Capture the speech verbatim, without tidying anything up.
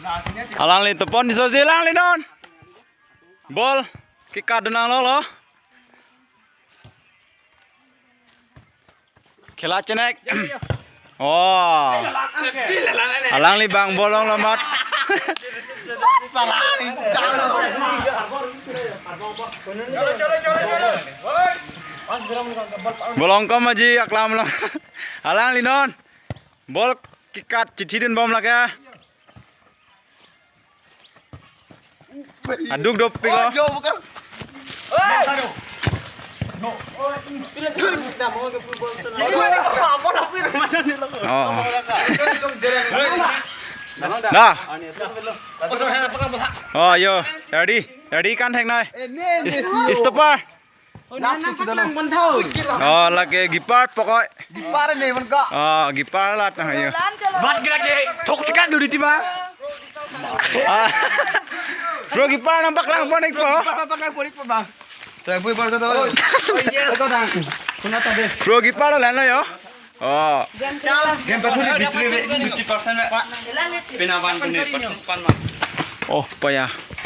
Alangli Topon Tisso si, alangli non. Ball kick-at dun nanglo lo. Khela chenek. Oh. Alangli bang ball longlo mat. Ball longkok maji aklam lo. Alangli non. Ball kick-at chithi dunbom lake. Aduk dopik lo. Oh. Dah. Oh, yo. Ready. Ready kan thek nai. Is-, stopper. Oh, lake keeper pokok. Keeper ne man ka. Oh, keeper lat na yo. Bat ke lake thok tikan duri tima. Ah. Pro keeper nang paklang pon-ikpo. Paklang pon-ikpo bang. Pro keeper lo lang na yo. Oh. Game pa thuri bitri be fifty percent be. Pinaban puni percent pan ma. Oh, paya.